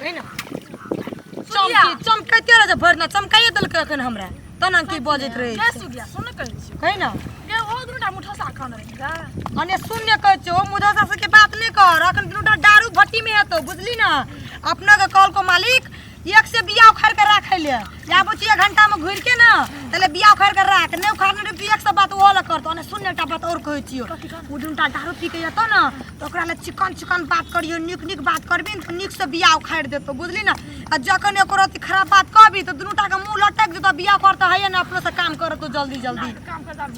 कहि ना। चमकी चमकैते रहै छै भरि ना, चमकाइए देलकै एखन हमरा, तना की बजैत रहै गे छै। सुगिया, सुन कहै छी। कहि ना। गे, ओ दुनूटा मुठसा खान रहै गे। अने सुन ने कहै छियौ, मुधसा सबके बात नहि कर। अखन दुनूटा दारू भट्टी में हेतौ, बुझली ना? अपना के कहलको मालिक एक से बिया उखाड़ के राखै ले, आबै छी एक घंटा में घुरि के ना, तले बिया उखाड़ के राख, नहि उखाड़ने रहबी एक से बात ओहो लए करतौ। अने सुन ने, एकटा बात और कहै छियौ, ओ दुनूटा दारू पी के एतौ ना तऽ ओकरा लए चिकन चिकन बात करियौ, नीक नीक बात करबी ने तऽ नीक से बिया उखाड़ि देतौ, बुझली ना? आ जखन एको रत्ती खराब बात कहबी तऽ दुनूटा के मुँह लटकि जेतौ, बिया उखाड़ तऽ हैये ने, अपनो से काम करतौ जल्दी जल्दी। काम करता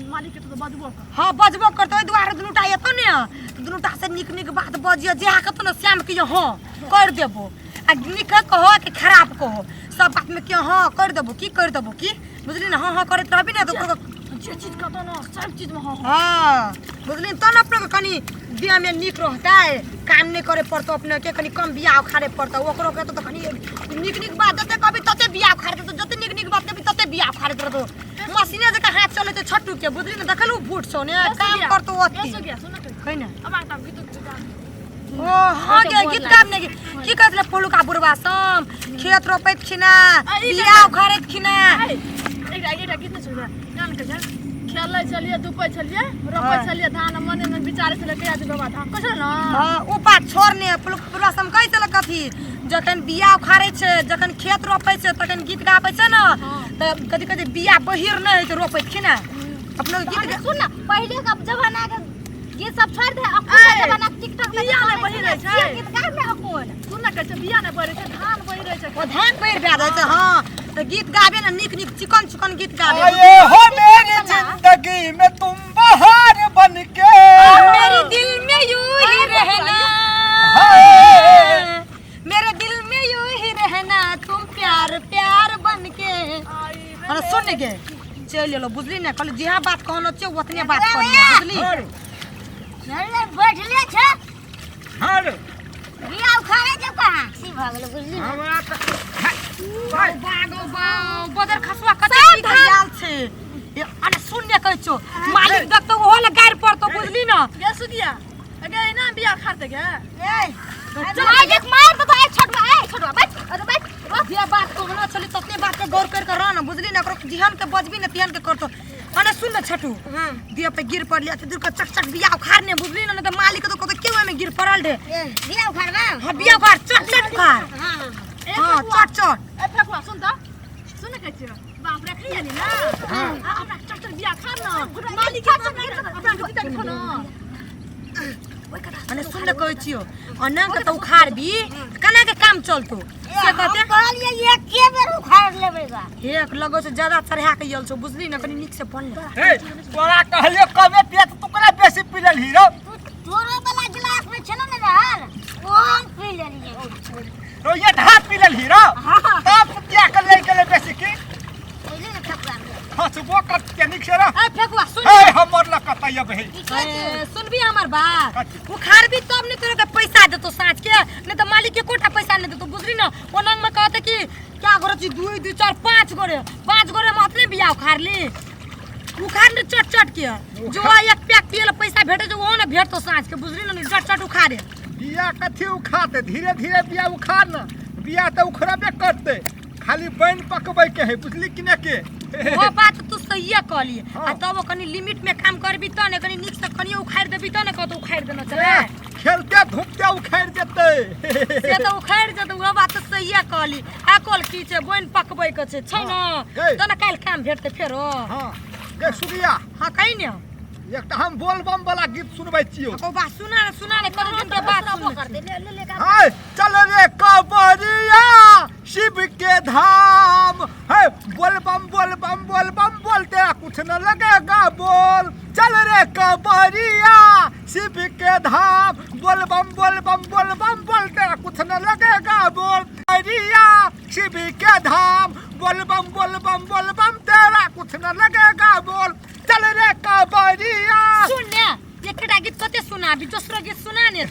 मालिक के तऽ बजबो कर। हाँ, बजबो करतौ। ओहि दुआरे दुनूटा एतौ ने तऽ दुनूटा से नीक नीक बात बजियौ, जेहा कहतौ ने श्याम के हाँ कर देबो, आ नीक कहो कि खराब कहो, सब बात में के हाँ कर देबो की कर देबो की, बुझली ना? हाँ हाँ करैत रहबी ने तऽ ओकरो जे चीज कहतौ ने सब चीज में हाँ हाँ। हाँ, बुझली? तब ने अपने के कनि देह में नीक रहतै, काम नहि करे पड़तौ, अपने के कनि कम बिया उखाड़े पड़तौ। ओकरो कहतौ तऽ कनि नीक नीक बात जते कहबी तते बिया उखाड़ देतौ, जते नीक नीक बात कहबी तते बिया उखाड़ैत रहतौ। मशीने जकाँ हाथ चलै छै छट्टू के, बुझली ने? देखलू बूट छौ ने, काम करतौ अति। सुन कहि ने। अब आता गीत गीत। ओ हाँ गे, गीत गाब ने। की कहै छलै पहिलुका बुढ़वा सब, खेत रोपैत खिना, बिया उखाड़ैत खिना? एकटा एकटा गीत नहि सुनबै? गान के छै, खेलै छलियै, धुपै छलियै, रोपै छलियै धान, मने मन विचारै छलियै कहिया जेबै बाबा धाम, कहै छलै ने? हाँ, ओ बात छोड़ ने, पहिलुका बुढ़वा सब कहै छलै कथी, जखन बिया उखाड़ै छै, जखन खेत रोपै छै, तखन गीत गाबै छै ने तऽ कथी कहै छै, बिया बहिर नहि होइ छै रोपैत खिना अपनो गीत। सुन ना, पहिले के जमाना के गीत सब छोड़ दे, अखन के जमाना के टिकटॉक में बिया नहि बहि रहै छै। गीत गाब ने अपन। सुन ने, कहै छै बिया नहि बढ़ै छै, धान बढ़ि रहै छै। ओ धान बहिर भए जाइ छै। हाँ, तऽ गीत गाबे ने नीक नीक चिकन चिकन गीत गाबे। आए हो मेरी जिंदगी में तुम बहार बन के, मेरे दिल में यूं ही रहना, हाय। मेरे दिल में यूं ही रहना तुम प्यार प्यार बन के। अरे सुन गे, चलि एलो, बुझली ने? कहली जेहा बात कहनो छै ओतने बात करियो, बुझली? चल बैठले छै। हर बिया उखाड़े जब कहाँ सी भऽ गेलै, बुझली? हमरा तऽ बागो बाओ बदर खसुआ कते की आयल छै। ए, अरे सुन ने, कहै छौ मालिक देखतौ ओहो लए गारि पड़तौ, बुझली ने? गे सुगिया, गे एना बिया खाते गे। मालिक मार दो ए छोटवा, ए छोटवा, बैठ, अरे बैठ। जे बात कहना छली ततने बात के गौर कर के रह न, बुझली ने? ओकरो जेहन के बजबी ने तेहन के करतो। अने सुन ने छठू, दिया पे गिर पड़ली अते दूर के चक चक बिया उखाड़ ने, बुझली ने? नहीं तो मालिक तो कहतो क्यों एमे गिर पड़ल रे। बिया उखाड़बा? हाँ, बिया उखाड़, चट चट उखाड़। हाँ। हाँ, चट चट। ए फेकुआ, सुन त, सुन ने, कहै छियै बाप रे खइया नी ना, आ अपना चट चट बिया खा न, मालिक के अपना के जीता खो न। अने सुन ने कहै छियो, अना के तो उखाड़बी केना के काम चलतो से कहते। कहलियै एके बेर उखाड़ लेबै गा। एक लगो से ज्यादा चढ़ा के आयल छौ, बुझली ने? कनी नीक से बन ले। हे, तोरा कहलियो कमे पिया तऽ तू कोना बेसी पी लेलही रौ? तू तोरो वाला गिलास में छलो ने रहल, ओ हम पी लेलियै। रौ, ये ढा पी लेलही रौ, तब कुतिया के ले गेलै बेसी की। बुझली ने ठकुआ? हंसबो कर के नीक से रह। ए फेकुआ, सुन। हे, हमर लग कतै अब हे। ए, सुनबी हमर बात? कथी? उखाड़बी तब ने तोरा के पैसा देतो साँझ के, नहीं तो मालिक के कोटा पैसा नहीं देतो, बुझली ना? ओनंग में कहते कि क्या गोरे छी, 2 2 4 5 गोरे, 5 गोरे में अतने बिया उखाड़ ली, उखाड़ ले चट चट के, जो एक पैक पिए ला पैसा भेटे जो ओहो ने भेटतो साँझ के, बुझली ना? चट चट उखाड़े। बिया कथी उखाड़ते? धीरे धीरे बिया उखाड़ न, बिया तऽ उखड़बे करते, खाली बैन पकबै के है, बुझली कि ने के? ओ बात तू सहिए कहली। हाँ। आ तब ओ कनी लिमिट में काम करबी त ने, कनी नीक से कनियो उखाड़ देबी त ने कहतो उखाड़ देना चले। खेलते धूपते उखाड़ जेतै। से तऽ उखाड़ जेतौ, ओ बात तऽ सहिए कहली। आ कल की छै, बोनि पकबै के छै, छै ने? गै। तऽ ने काल्हि काम भेटतै फेरो। हाँ गे सुगिया। हाँ, कही ने। एकटा हम बोलबम वाला गीत सुनबै छियौ। ओ बात सुना ने, सुना ने, कते दिन के बात सुनने कर दे, ले ले ले। हाय, चल रे कबरिया शिव के धाम है, बोल बम बोल बम बोल बम बोलते कुछ न लगेगा बोल, चल रे कबरिया शिव के धाम, बोल बम बोल बम बोल बम बोलते कुछ न लगेगा बोल, कबरिया शिव के धाम, बोल बम बोल बम बोल बम तेरा कुछ न लगेगा बोल, चल रे कबरिया। सुन ने, एकटा गीत कते सुनाबी, दोसरो गीत सुना ने।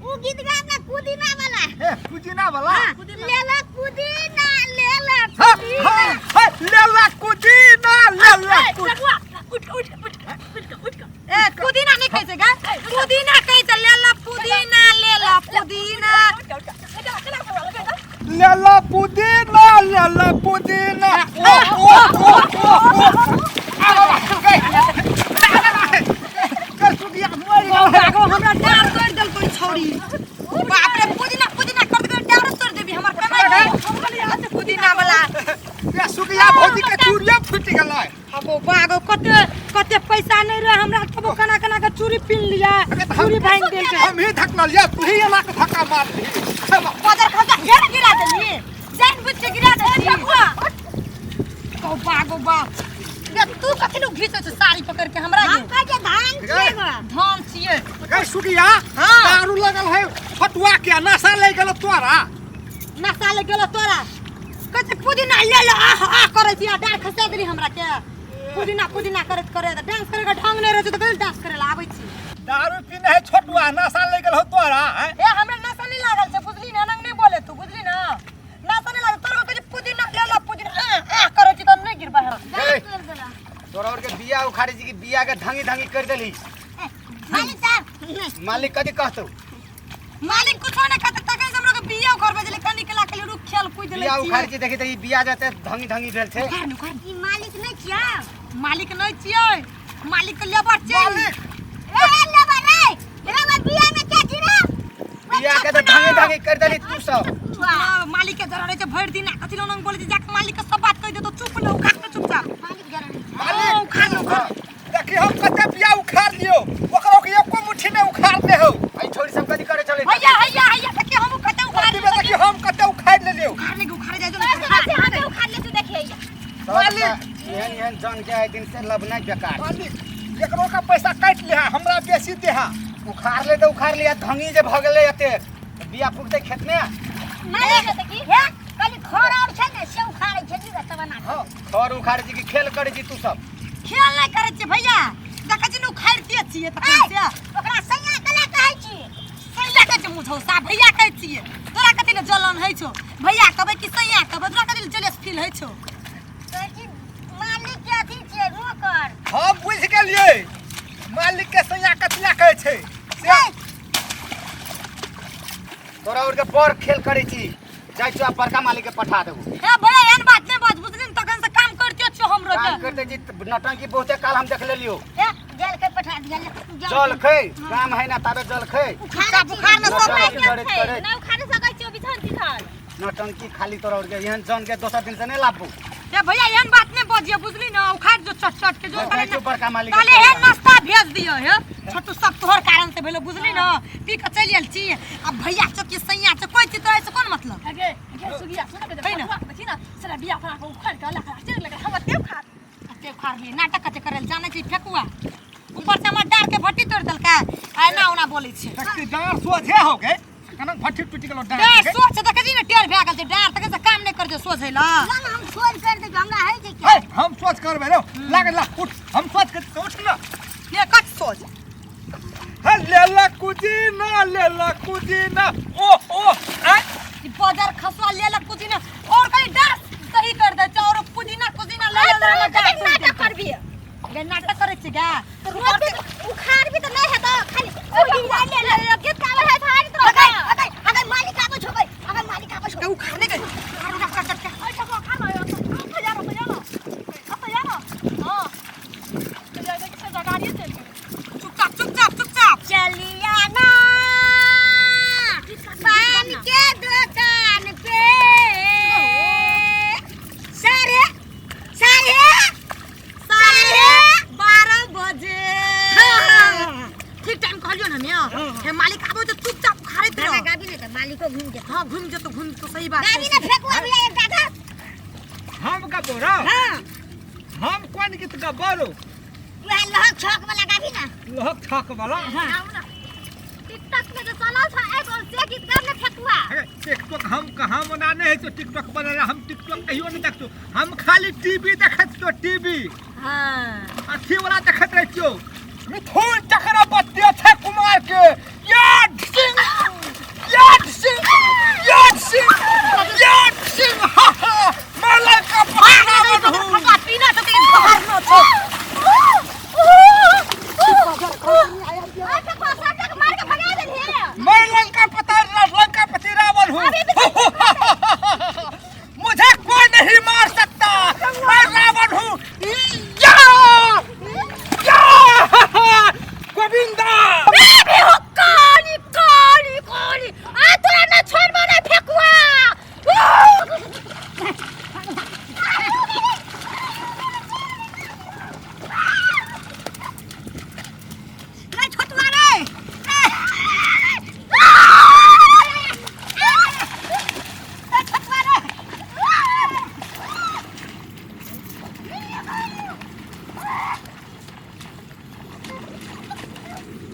उ गीत गाब ना, पुदीना वाला। ए, पुदीना वाला। ले ला पुदीना, ले ला हाँ, पुदीना। हाँ, हाँ, ले ला पुदीना, ले ला पुदीना। उठ उठ उठ उठ उठ। ए, पुदीना नहीं कहै छै गा, पुदीना कहै छै, ले ला पुदीना, ले ला पुदीना। लेला पुदीना लेला पुदीना ओ ओ ओ ओ ओ आ बाबा गई गई सुगिया मर गेल। आगो हमरा डार तोड़ देलको छौरी। बाप रे, पुदीना पुदीना कर दे, डार तोड़ देबी हमर कमाई के पुदीना वाला। ये सुगिया भौजी के चूड़िया फूटि गेलै। अबो बागो कते कते पैसा नहीं रहे हमरा, तबो केना केना के चूड़ी पिन लिया, चूड़ी भांग देल के। हम ही धकना लिया, तू ही एना के धक्का मार दी। बजर खसा घेर गिरा देली, जान बुझ के गिरा देली। कौ बागो बा बे, तू कखनो घीचै छ साड़ी पकड़ के हमरा? हम कहै छै धान छियै गो। धान छियै। गई सुगिया, हाँ। दारू लगल है फटुआ के नशा ले गेल तोरा। नशा ले गेलो तोरा। कहै छै पुदीना ले लो, आह आह करै छी आ डार खसा देली हमरा के। पुदीना पुदीना करैत करैत डांस करे के ढंग नहीं रहै छै त कथी डांस करे ला आबै छी? दारू पीने है छोटुआ, नशा ले गेल हो तोरा हैं? ए, हमरा नशा नहीं लागल छै, बुझली ना? नंग नहीं बोले तू, बुझली ना? नशा नहीं लागल तोरा। कहै छै पुदीना ले लो, पुदीना आह आह करै छी त नहीं गिरबा है। डार तोड़ देला। तोरा और के बिया उखाड़े छी कि बिया के धंगी धंगी कर देली? मालिक साहब। मालिक कथी कहतौ? मालिक कुछो नहीं कहते, तखन से हमरा के बिया उखाड़ बजले कनी के लाके रुक खेल कूद ले। बिया उखाड़े छी, देखी त ई बिया जते धंगी धंगी भेल छै। उखाड़ उखाड़। ई मालिक नहि छियै? मालिक नहीं छियै, मालिक के लेबर छियै। मालिक। ए लेबर रे, लेबर बिया में क्या छी रे? बिया के त धंगी धंगी कर देली तू सब। हाँ, मालिक के जरा रहे छै भरि दिन कथी लौंग बोले छै, जाके मालिक के सब बात कहि देतो। चुप न, उखाड़ के चुपचाप। मालिक जरा नहि छै। मालिक। उखाड़ उखाड़। देखी हम कते बिया उखाड़ लियो, ओकरो के एको मुट्ठी नहीं उखाड़ ले हो। ई छोरी सब कथी करे चले? भैया हैया हैया, देखी हम कते उखाड़। देखी हम कते उखाड़ ले लियो। उखाड़ ले, उखाड़ जाय जो। ऐसे ऐसे हमें उखाड़ ले तू, देखिए। मालिक एहन एहन जन के आइ दिन से लब नहीं बेकार। मालिक, एकरो का पैसा काट ले, हमरा बेसी दे। उखाड़ ले त उखाड़ लिया, धंगी जे भ गेलै एते बिया फुकतै खेत में। मालिक की हे कनी खर और छै ने, से उखाड़ै छै जी तब ना। हां, खर उखाड़े छी कि खेल करे छी तू सब? खेल नहीं करे छियै भैया, देखै छी ने उखाड़िते छियै तखन से। ओकरा सैया कला कहै छी। सैया कहै छै मुझौसा, भैया कहै छियै। तोरा कथी ले जलन होइ छौ? भैया कहबै कि सैया कहबै, तोरा कथी ले जलेस फील होइ छौ? कहै छी मालिक के अथी छियै नौकर। हम बुझि गेलियै मालिक के सैया कथिला कहै छै से। तोरा और के बड़ खेल करे छी, जाइ छी बड़का मालिक के पठा देबो। ए भैया, एहन बात नहीं बाज, बुझली ने? तखन से काम करते छियो हमरो काम के। करते छी नौटंकी बहुते काल हम देख लेलियो। ए जल के पठा दिया ले। जल खै काम है ना ताबे जल खै। उखाड़ै छी। उखाड़ ने सब। नौटंकी करैत करैत ना उखाड़े सकै छियो बिछन तिछन। नौटंकी खाली तोरा और के, एहन जन के दोसर दिन से नहीं लाबू। ए भैया, एहन बात नहीं बजियो, बुझली ना? उखाड़ जो चट चट के जो। जाइ छी बड़का मालिक के। काले हे नाश्ता भेज दियो हे छोटू, सब तोहर कारण से भेलो, बुझली ना? पी के चलि आयल छी। अब भैया छौ कि सैया छौ, कोई चीज तोरा से कोन मतलब? अगे अगे सुगिया, सुन के। है ना? देखी ना सारा बिया फरा के उखाड़ के लखा चल लगे हम ते उखाड़। कते उखाड़ लिए, नाटक कते करल जानै छी फेकुआ। ऊपर से हमर डार के भट्टी तोड़ देलकै आ एना ओना बोलै छै। देखी डाँर सोझे हो गए, कना भट्टी टूटि गेलो डाँर डे के। सोच देखै छी ने, टेढ़ भए गेल छै डार, तखन से काम नहीं कर छै सोझै ला। ना हम छोड़ कर दे, हमरा है छै। हे, हम सोच करबै रे, लागे ला उठ, हम सोच के उठ ना। ये कत सोच? हे लेला कुदीना लेला कुदीना ओ ओ आ ई बाजार खसवा लेलक पुदीना और कहीं डार सही कर दे छै और पुदीना पुदीना ले ले हमर डार तोड़ि नाटक देलकै। करबी? गे नाटक करै छी गा? रोज उखाड़ भी त नहीं हेतौ, खाली पुदीना ले ले गीत गाबै है थारी तो। अगर अगर अगर मालिक आबै छौ गई, अगर मालिक आबै छौ। उखाड़ने गई, उखाड़ उखाड़ कर के। ऐ ठको खा ना, अब जा रो जा रो, अब जा रो। हां जा देख से गाड़ी चल गेल। चुपचाप चुपचाप चुपचाप। चलिया ना पान के दुकान पे, साढ़े साढ़े 12:30 बजे ठीक टाइम कहलियो ना मिया। हे मालिक आबो तो चुपचाप उखाड़ैत रह। गाना गाबी ने त मालिको घूम जेतौ। हां, घूम जेतो, घूम तो सही बात गाबी छै। ने फेकुआ भी एक दादा। हम गबो रो? हां। हम कोन गीत गबो रो? वह लहक छक वाला गाबी ना। लहक छक वाला? आओ ना, टिकटॉक में जो चलल छ एगो से गीत गाब ने फेकुआ। अरे टिकटॉक हम कहाँ बनाने है तो टिकटॉक बना, हम टिकटॉक कहियो नहीं देखतो, हम खाली टीवी देखत तो टीवी। हां। अथी वाला देखत